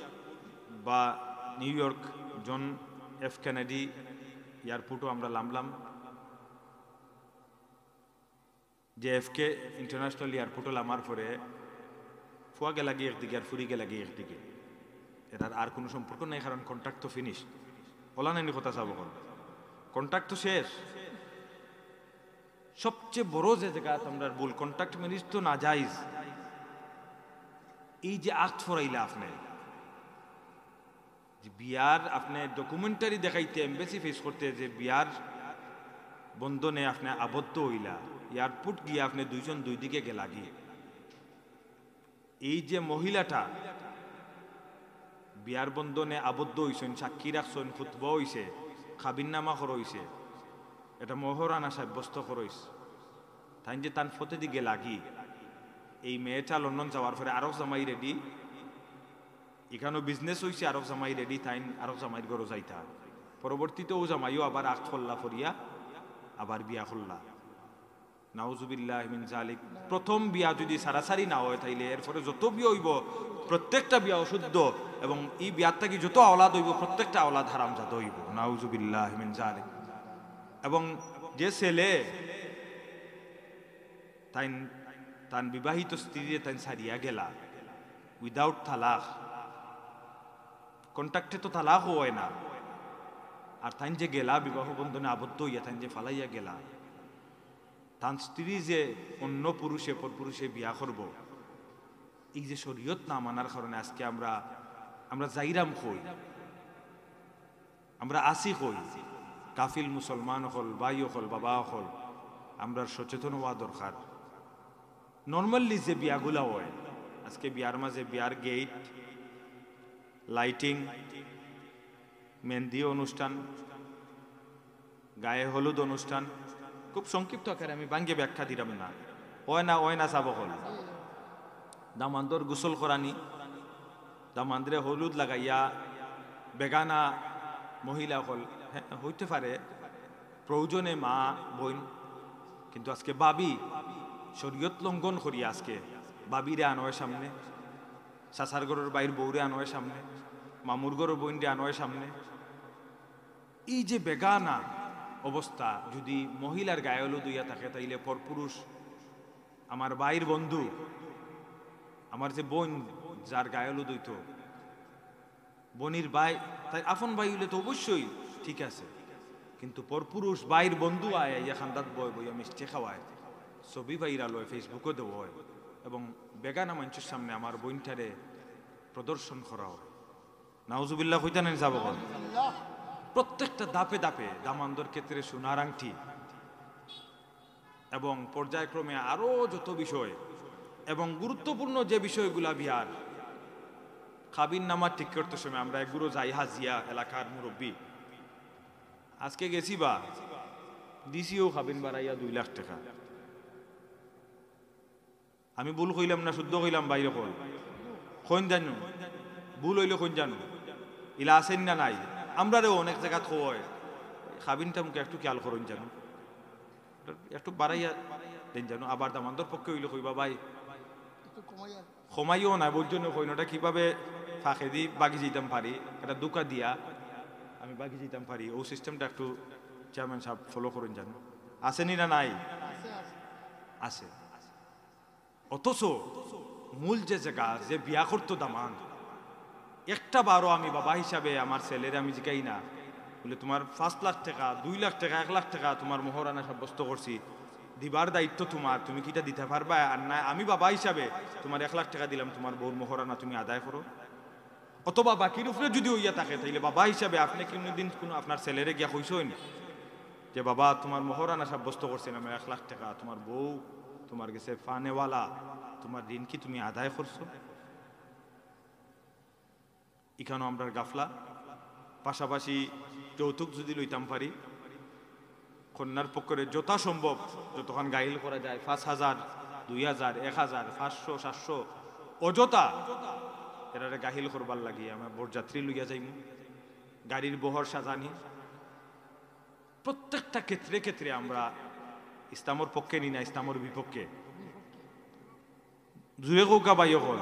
বা New York John F Kennedy এয়ারপোর্টও আমরা লামলাম। জে এফ কে ইন্টারন্যাশনাল এয়ারপোর্টও লামার পরে ফুয়া গেলাগি একদিকে আর ফুরি গেলাগি একদিকে। এরার আর কুনু সম্পর্ক নাই, কারণ কন্ট্যাক্ট তো ফিনিশ। অলা নায়নি কথা সাব অকল, কন্ট্যাক্ট তো শেষ। সবচেয়ে বড় যে জাগাত আমরার ভুল, কন্ট্যাক্ট ম্যারেজ তো নাজাইজ। এই যে আখত ফরাইলা আপনে, যে বিয়ার আপনে ডকুমেন্টারি দেখাইতে, এমবেসি ফেস করতে, যে বিয়ার বন্ধনে আপনে আবদ্ধ অইলা, এয়ারপোর্ট গিয়া আপনে দুইজন দুই দিকে গেলাগি। এই যে মহিলাটা বিয়ার বন্ধনে আবদ্ধ অইছইন, সাক্ষী রাখছইন, খুতবা অইছে, কাবিননামা করা অইছে, এটা মোহরানা সাব্যস্ত করা অইছে। তাইন যে তান ফতেদি গেলাগি, এই মেয়েটা লন্ডন যাওয়ার পরে আরক জামাই রেডি, ইখানো বিজনেস অইছে, আরক জামাই রেডি, তাইন আরক জামাইর ঘরো যাইতা। পরবর্তীতে অউ জামাইও আবার আখত ফরলা, ফরিয়া আবার বিয়া করলা। নাউজুবিল্লাহ মিন জালিক। প্রথম বিয়া যদি সারাসারি না অয়, তাইলে এরপরে যত বিয়া অইবো, প্রত্যেকটা বিয়া অশুদ্ধ, এবং ই বিয়ার থাকি যত আওলাদ অইবো, প্রত্যেকটা আওলাদ হারামজাদা অইবো। নাউজুবিল্লাহ মিন জালিক। এবং যে ছেলে তাইন, তান বিবাহিত স্ত্রীরে তাইন ছাড়িয়া গেলা, উইদাউট তালাক, কন্ট্যাক্টে তো তালাকও অয় না, আর তাইন যে গেলা বিবাহ বন্ধনে আবদ্ধ অইয়া, তাইন যে ফালাইয়া গেলা, তান স্ত্রী যে অন্য পুরুষে, পরপুরুষে বিয়া করবো, এই যে শরীয়ত না মানার কারণে আজকে আমরা, আমরা যাইরাম কই, আমরা আছি কই? গাফিল মুসলমান অকল, ভাই অকল, বাবা অকল, আমরার সচেতন অওয়া দরকার। নরমালি যে বিয়াগুলা অয়, আজকে বিয়ার মাঝে বিয়ার গেট, লাইটিং, মেহেন্দি অনুষ্ঠান, গায়ে হলুদ অনুষ্ঠান, খুব সংক্ষিপ্ত আকারে আমি ভাঙ্গি ব্যাখ্যা দিরাম না। অয় না, অয় না সাব অকল। দামান্দর গোসল করানি, দামান্দরে হলুদ লাগাইয়া বেগানা মহিলা অকল, হ্যাঁ, অইতে পারে প্রয়োজনে মা, বইন, কিন্তু আজকে ভাবি শরীয়ত লঙ্ঘন করিয়া আজকে ভাবিরে আনয় সামনে, চাচার ঘরর ভাইর বউরে আনয় সামনে, মামুর ঘরর বইনরে আনয় সামনে। এই যে বেগানা অবস্থা, যদি মহিলার গায়ে হলুদ অইয়া থাকে, তাইলে পরপুরুষ, আমার ভাইর বন্ধু, আমার যে বইন, যার গায়ে হলুদ অইতো, বইনর ভাই, তাইর আপন ভাই অইলে তো অবশ্যই ঠিক আছে, কিন্তু পরপুরুষ ভাইর বন্ধু আয়, আইয়া খান্দাত বয়, বইয়া মিষ্টি খাওয়ায়, ছবি ভাইরাল অয়, ফেসবুকো দেওয়া অয়, এবং বেগানা মানষর সামনে আমার বইনটারে প্রদর্শন করা অয়। নাউজুবিল্লাহ কইতা নায়নি সাব অকল? প্রত্যেকটা ধাপে ধাপে দামান্দর ক্ষেত্রে সোনার আংটি এবং পর্যায়ক্রমে আরো যত বিষয় এবং গুরুত্বপূর্ণ যে বিষয়গুলা বিয়ার, কাবিননামা ঠিক করতে সময় আমরা এগুলো যাই হাজিয়া এলাকার মুরব্বি। আজকে গেছি বা, দিছিও কাবিন বাড়াইয়া দুই লাখ টেকা। আমি ভুল কইলাম না শুদ্ধ কইলাম ভাই অকল? কইন জানু, ভুল অইলে কইন জানু, ইলা আছেন না নাই? আমরারেও অনেক জাগাত কওয়া অয়, কাবিনটা মুখে একটু খেয়াল করইন জানু, একটু বাড়াইয়া দেইন জানু। আবার দামান্দর পক্ষে অইলে কইবা ভাই, কমাইও না, বুঝছো না, কইন ওটা কিভাবে ফাঁকেদি বাগি যাইতাম পারি, এটা ধোঁকা দিয়া আমি বাগি যাইতাম পারি, অউ সিস্টেমটা একটু চেয়ারম্যান সাব ফলো করইন জানু। আছেনি না নাই? আছে। অথচ মূল যে জাগা, যে বিয়া করতো দামান্দ, একটা বারও আমি বাবা হিসাবে আমার ছেলেরে আমি জিকাই না, বুলে, "তুমার পাঁচ লাখ টেকা, দুই লাখ টেকা, এক লাখ টেকা তুমার মোহরানা সাব্যস্ত করছি, দিবার দায়িত্ব তুমার, তুমি কিতা দিতা পারবায়? আর না, আমি বাবা হিসাবে তুমার এক লাখ টেকা দিলাম, তুমার বউর মোহরানা তুমি আদায় করো।" অথবা বাকির উপরে যদি অইয়া থাকে, তাইলে বাবা হিসাবে আপনে কোনোদিন কোনো আপনার ছেলেরে গিয়া কইছইন যে, "বাবা, তুমার মোহরানা সাব্যস্ত করছি না আমি এক লাখ টেকা, তুমার বউ তুমার গেছে পানেওয়ালা, তুমার ঋণ কি তুমি আদায় করছো?" ইখানো আমরার গাফলা। পাশাপাশি যৌতুক যদি লইতাম পারি, কন্যার পক্ষরে যথাসম্ভব যতখান গাইল করা যায়, পাঁচ হাজার, দুই হাজার, এক হাজার, পাঁচশো, সাতশো, অযথা এরারে গাইল করবার লাগি আমরা বরযাত্রী লইয়া যাইমু। গাড়ির বহর সাজানি, প্রত্যেকটা ক্ষেত্রে ক্ষেত্রে আমরা ইসলামর পক্ষে নি না ইসলামর বিপক্ষে? জুরে কউক্কা ভাই অকল।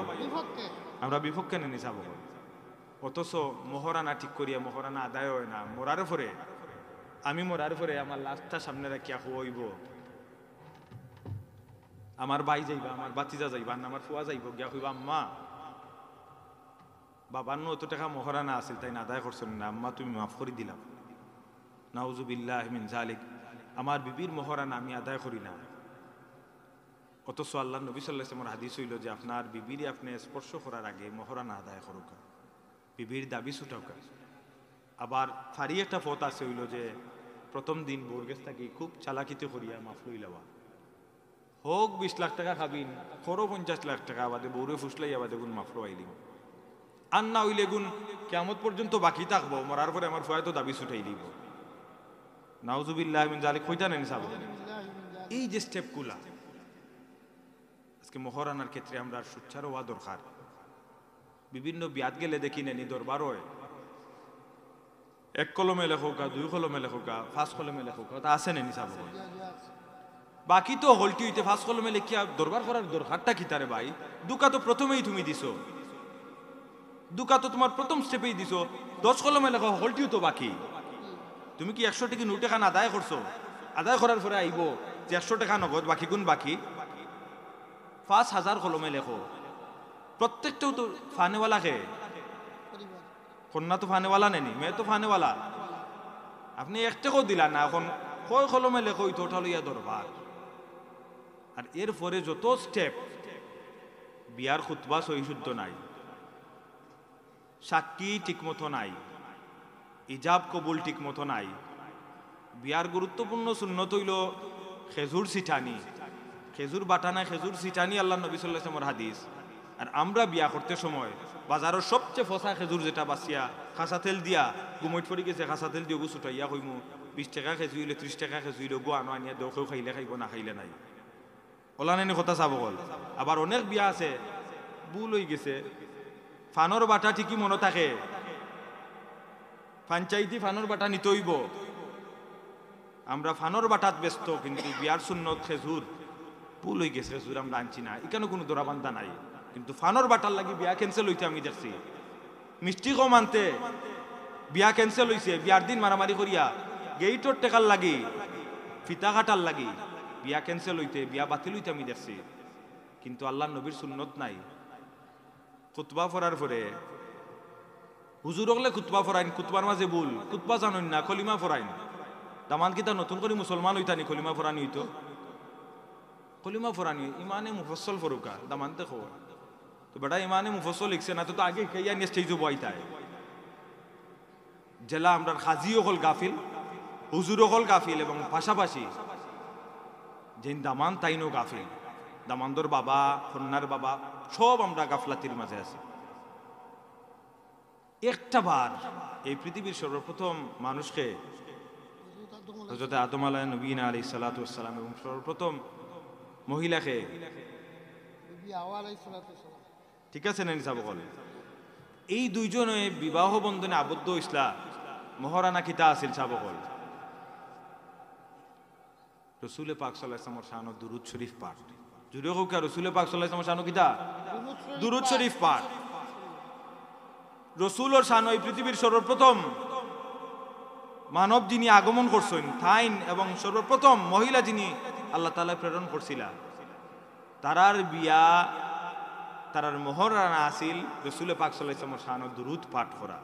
আমরা বিপক্ষে নি নি ছাব অকল। অথচ মহরানা ঠিক করিয়া মহরানা আদায় অয় না। মরার পরে, আমি মরার পরে আমার লাশটা সামনে রাখিয়া কওয়া অইবো, আমার ভাই যাইবা, আমার ভাতিজা যাইবা, আর না আমার ফুয়া যাইবো, গিয়া কইবা, "আম্মা, বাবার নু অত টেকা মহরানা আছিল, তাইন আদায় করছইন না, আম্মা তুমি মাফ করি দিলাও।" নাউজুবিল্লাহ মিন জালিক। আমার বিবির মহরানা আমি আদায় করি না। অথচ আল্লাহর নবী সাল্লাল্লাহু আলাইহি ওয়াসাল্লামর হাদিস অইলো যে আপনার বিবিরে আপনে স্পর্শ করার আগে মহরানা আদায় করউক্কা, বিবির দাবি ছুটাউক্কা। আবার ফারি একটা পথ আছে অইলো যে প্রথম দিন বউর গেছ থাকি খুব চালাকিতে করিয়া মাফ লইলাওয়া। হউক বিশ লাখ টেকা কাবিন, করো পঞ্চাশ লাখ টেকা, বাদে বউরে ফুসলাইয়া বাদে গুন মাফ লওয়াইলিমু। আর না অইলে গুন কিয়ামত পর্যন্ত বাকি থাকবো, মরার পরে আমার ফুয়ায় তো দাবি ছুটাইলিবো। নাউজুবিল্লাহ মিন জালিক, কইতা নি নি ছাব? এই যে step গুলা, আজকে মহরানার ক্ষেত্রে আমরার সোচ্চার অওয়া দরকার। বিভিন্ন বিয়াত গেলে দেখি নি নি দরবার অয়, এক কলমে লেখউক্কা, দুই কলমে লেখউক্কা, পাঁচ কলমে লেখউক্কা, তা আছে নি নি ছাব? বাকি তো হকলটি অইতে পাঁচ কলমে লেখিয়া দরবার করার দরকারটা কিতা রে ভাই? দুকা তো প্রথমেই তুমি দিছো, দুকা তো তুমার প্রথম step-এই দিছো, দশ কলমে লেখো, হকলটিউ তো বাকি। তুমি কি একশো টেকা নোট এখান আদায় করছো? আদায় করার পরে আইবো যে একশো টেকা নগদ, বাকি গুন বাকি। পাঁচ হাজার কলমে লেখো, প্রত্যেকটাউ তো ফানেওয়ালা কে। কন্যা তো ফানেওয়ালা নি নি, মেয়ে তো ফানেওয়ালা। আপনে এক টেকাও দিলা না, অখন কয় কলমে লেখো, অউ তো ওটা লইয়া দরবার। আর এর পরে যত step, বিয়ার খুতবা সহি শুদ্ধ নাই, সাক্ষী ঠিকমতো নাই, ইজাব কবুল ঠিকমতো নাই। বিয়ার গুরুত্বপূর্ণ সুন্নত অইলো খেজুর ছিটানি, খেজুর বাটা নায়, খেজুর ছিটানি আল্লাহর নবী সাল্লাল্লাহু আলাইহি ওয়াসাল্লামর হাদিস। আর আমরা বিয়া করতে সময় বাজারর সবচে ফসা খেজুর যেটা বাছিয়া খাসা তেল দিয়া, গুমইট পড়ি গেছে, খাসা তেল দিয়া ওগু ছুটাইয়া কইমু, "বিশ টেকা কেজি অইলে, ত্রিশ টেকা কেজি অইলে, ওগু আনো, আনিয়া দেও, কেউ খাইলে খাইবো, না খাইলে নাই।" অলা নি নি কথা ছাব অকল। আবার অনেক বিয়া আছে, ভুল অইগেছে, ফানর বাটা ঠিকই মনো থাকে, পঞ্চায়েতি ফানর বাটা নিতে অইবো। আমরা ফানর বাটাত ব্যস্ত, কিন্তু বিয়ার সুন্নত খেজুর, ভুল অইগেছে, খেজুর আমরা আনছি না, ইখানো কুনু ধরাবান্ধা নাই। কিন্তু ফানর বাটার লাগি বিয়া cancel অইতে আমি দেখছি। মিষ্টি কম আনতে বিয়া cancel অইছে, বিয়ার দিন মারামারি করিয়া গেইটর টেকার লাগি, ফিতা কাটার লাগি বিয়া cancel অইতে, বিয়া বাতিল অইতে আমি দেখছি। কিন্তু আল্লাহর নবীর সুন্নত নাই। খুতবা পড়ার পরে হুজুর অকলে খুতবা পড়াইন, খুতবার মাঝে ভুল, খুতবা জানইন না, কলিমা পড়াইন। দামান্দ কিতা নতুন করি মুসলমান অইতা নি, কলিমা পড়ানি অইতো? কলিমা পড়ানি, ইমানে মুফাসসল পড়উক্কা, দামান্দে কও। তো বেটা ইমানে মুফাসসল হিকছে না, তো, তো আগে হিকাইয়া আনিয়া stage-ও বওয়াইতায়। যেলা আমরার কাজী অকল গাফিল, হুজুর অকল গাফিল এবং পাশাপাশি যেইন দামান্দ তাইনও গাফিল। দামান্দর বাবা, কন্যার বাবা, সব আমরা গাফলাতির মাঝে আছি। একটা বার এই পৃথিবীর সর্বপ্রথম মানুষ কে? হযরত আদম আলাইহিস নবীনা আলাইহিস সালাতু ওয়াস সালাম, এবং সর্বপ্রথম মহিলা কে? বিবি হাওয়া আলাইহিস সালাতু ওয়াস সালাম। ঠিক আছে নি নি ছাব অকল? এই দুইজনে বিবাহ বন্ধনে আবদ্ধ অইছলা, মহরানা কিতা আছিল ছাব অকল? রসুলে পাক সাল্লাল্লাহু আলাইহি ওয়াসাল্লামর শানো দুরুদ শরীফ পাঠ। জুরে কউক্কা, রসুলে পাক সাল্লাল্লাহু আলাইহি ওয়াসাল্লামর শানো কিতা? দুরুদ শরীফ পাঠ। রসুলর শানো এই পৃথিবীর সর্বপ্রথম মানব যিনি আগমন করছইন, তাইন এবং সর্বপ্রথম মহিলা যিনি আল্লাহ তাআলায় প্রেরণ করছিলা, তারার বিয়া, তারার মহরানা আছিল রসুলে পাক সাল্লাল্লাহু আলাইহি ওয়াসাল্লামর শানো দুরুদ পাঠ করা।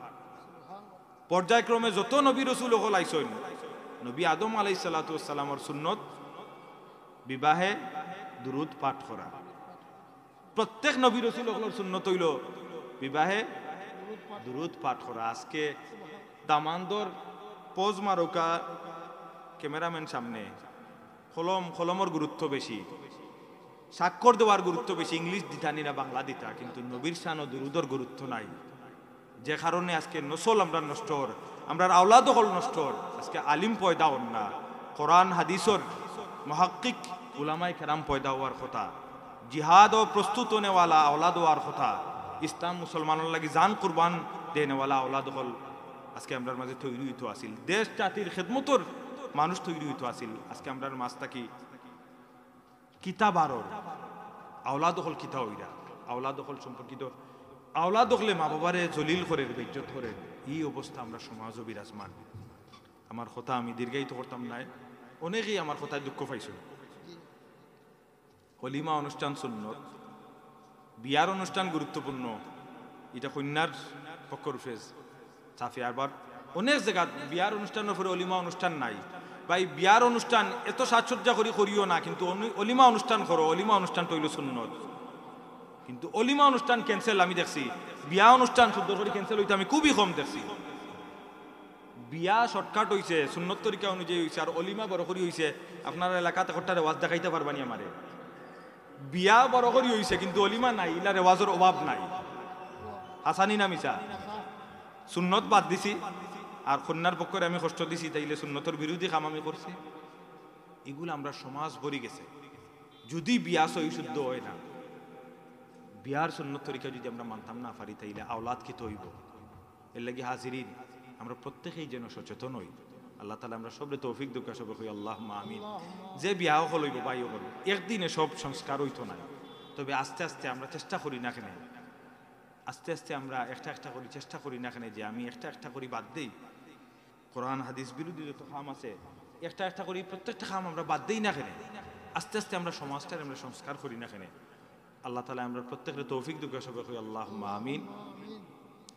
পর্যায়ক্রমে যত নবী রসুল অকল আইছইন, নবী আদম আলাইহিস সালাতু ওয়াস সালামর সুন্নত বিবাহে দুরুদ পাঠ করা। প্রত্যেক নবী রসুল অকলর সুন্নত অইলো বিবাহে দুরুদ পাঠ করা। আজকে দামান্দর pose মারউক্কা cameraman সামনে, কলম, কলমর গুরুত্ব বেশি, স্বাক্ষর দেওয়ার গুরুত্ব বেশি, English দিতা নি না বাংলা দিতা, কিন্তু নবীর শানো দুরুদর গুরুত্ব নাই। যে কারণে আজকে নসল আমরার নষ্ট অর, আমরার আওলাদ অকল নষ্ট অর। আজকে আলিম পয়দা অর না, কোরআন হাদিসর মুহাক্কিক উলামায়ে কেরাম পয়দা অওয়ার কথা, জিহাদো প্রস্তুত অনেওয়ালা আওলাদ অওয়ার কথা, ইসলাম মুসলমানর লাগি জান কুরবান দেনেওয়ালা আওলাদ অকল আজকে আমরার মাঝে তৈরি অইতো আছিল। দেশ জাতির খেদমতর মানুষ তৈরি অইতো আছিল। আজকে আমরার মাঝ থাকি কিতা বারর, আওলাদ অকল কিতা অইরা, আওলাদ অকল সম্পর্কিত, আওলাদ অকলে মা বাবারে জলিল করের, বেইজ্জত করের, ই অবস্থা আমরার সমাজো বিরাজমান। আমার কথা আমি দীর্ঘায়িত করতাম নায়, অনেকেই আমার কথায় দুঃখ পাইছইন। অলিমা অনুষ্ঠান সুন্নত, বিয়ার অনুষ্ঠান গুরুত্বপূর্ণ, ইটা কইন্যার পক্ষর উপরে চাপে। আবার অনেক জাগাত বিয়ার অনুষ্ঠানর পরে অলিমা অনুষ্ঠান নাই। ভাই, বিয়ার অনুষ্ঠান এত সাজসজ্জা করি করিও না, কিন্তু অনি-, অলিমা অনুষ্ঠান করো, অলিমা অনুষ্ঠানটা অইলো সুন্নত। কিন্তু অলিমা অনুষ্ঠান cancel আমি দেখছি, বিয়া অনুষ্ঠান সুন্দর করি cancel অইতে আমি খুবই কম দেখছি। বিয়া shortcut অইছে, সুন্নত তরিকা অনুযায়ী অইছে, আর অলিমা বড় করি অইছে। আপনারার এলাকাত একটা রেওয়াজ দেখাইতা পারবানি আমারে? বিয়া বড় করি অইছে, কিন্তু অলিমা নাই, ইলা রেওয়াজর অভাব নাই। হাছা নি না মিছা? সুন্নত বাদ দিছি, আর কইন্যার পক্ষরে আমি কষ্ট দিছি, তাইলে সুন্নতর বিরোধী কাম আমি করছি। ইগুলা আমরার সমাজ ভরি গেছে। যুদি বিয়া সহি শুদ্ধ অয় না, বিয়ার সুন্নত তরিকা যুদি আমরা মানতাম না পারি, তাইলে আওলাদ কিতা অইবো? এরলাগি হাজিরিন, আমরা প্রত্যেকেই যেন সচেতন অই। আল্লাহ তাআলায় আমরা সবরে তৌফিক দেউক্কা, সবে কই আল্লাহুম্মা আমিন। যে বিয়া অকল অইবো, ভাই অকল, একদিনে সব সংস্কার অইতো নায়, তবে আস্তে আস্তে আমরা চেষ্টা করি না কেনে, আস্তে আস্তে আমরা একটা একটা করি চেষ্টা করি না কেনে যে আমি একটা একটা করি বাদ দেই, কোরআন হাদিস বিরোধী যত কাম আছে একটা একটা করি প্রত্যেকটা কাম আমরা বাদ দেই না কেনে, আস্তে আস্তে আমরা সমাজটারে আমরা সংস্কার করি না কেনে। আল্লাহ তাআলায় আমরা প্রত্যেকরে তৌফিক দেউক্কা, সবে কই আল্লাহুম্মা আমিন।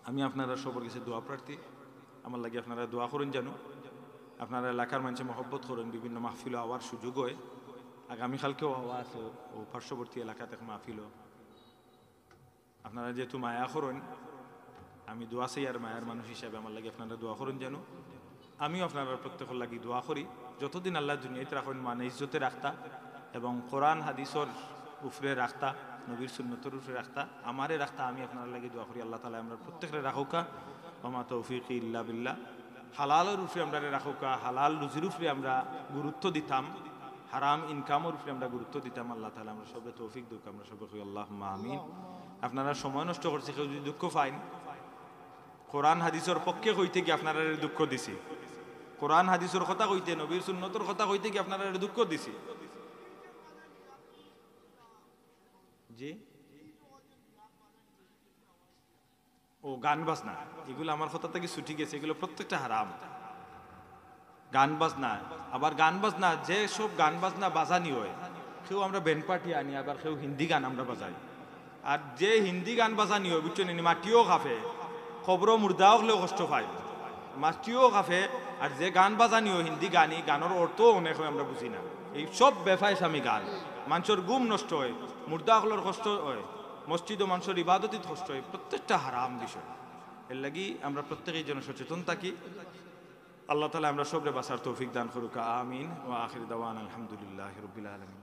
আমি আপনারার সবর গেছে দোয়া প্রার্থী, আমার লাগি আপনারা দোয়া করইন জানু। আপনারার এলাকার মানষে মহব্বত করইন, বিভিন্ন মাহফিলো আওয়ার সুযোগ অয়। আগামীকালকেও আওয়া আছে, অউ পার্শ্ববর্তী এলাকাত এক মাহফিলো। আপনারা যেহেতু মায়া করইন, আমি দোয়া চাইয়ার মায়ার মানুষ হিসাবে আমার লাগি আপনারা দোয়া করইন জানু। আমিও আপনারার প্রত্যেকর লাগি দোয়া করি, যতদিন আল্লায় দুনিয়াত রাখইন, মানে ইজ্জতে রাখতা এবং কোরআন হাদিসর উপরে রাখতা, নবীর সুন্নতর উপরে রাখতা, আমারে রাখতা, আমি আপনারার লাগি দোয়া করি। আল্লাহ তাআলায় আমরার প্রত্যেকরে রাখউক্কা। ওমা তৌফিকি ইল্লা বিল্লাহ। হালালর উপরে আমরারে রাখউক্কা, হালাল রুজির উপরে আমরা গুরুত্ব দিতাম, হারাম ইনকামর উপরে আমরা গুরুত্ব দিতাম। আল্লাহ তাআলায় আমরা সবরে তৌফিক দেউক্কা, আমরা সবে কই আল্লাহুম্মা আমিন। আপনারা সময় নষ্ট করছি, কেউ যুদি দুঃখ পাইন, কোরআন হাদিসর পক্ষে কইতে গিয়া আপনারারে দুঃখ দিছি, কোরআন হাদিসর কথা কইতে, নবীর সুন্নতর কথা কইতে গিয়া আপনারারে দুঃখ দিছি। জি, ও গান বাজনা, ইগুলা আমার কথা থাকি ছুটি গেছে, ইগুলা প্রত্যেকটা হারাম। গান বাজনা, আবার গান বাজনা, যে সব গান বাজনা বাজানি অয়, কেউ আমরা ব্যান্ড পার্টি আনি, আবার কেউ হিন্দি গান আমরা বাজাই। আর যে হিন্দি গান বাজানি অয়, বুঝছইন নি, মাটিও কাঁপে, কবরো মুর্দা অকলেও কষ্ট পায়, মাটিও কাঁপে। আর যে গান বাজানি অয় হিন্দি গান, ই গানর অর্থও অনেক অয় আমরা বুঝি না। ই সব বেফায়সামি গান, মানষর ঘুম নষ্ট অয়, মুর্দা অকলর কষ্ট অয়, মসজিদো মানষর ইবাদতিত কষ্ট অয়, প্রত্যেকটা হারাম বিষয়। এরলাগি আমরা প্রত্যেকেই যেন সচেতন থাকি। আল্লাহ তাআলায় আমরা সবরে বাঁচার তৌফিক দান করুক্কা, আমিন। ওয়া আখির দাওয়ানা আলহামদুলিল্লাহি রাব্বিল আলামিন।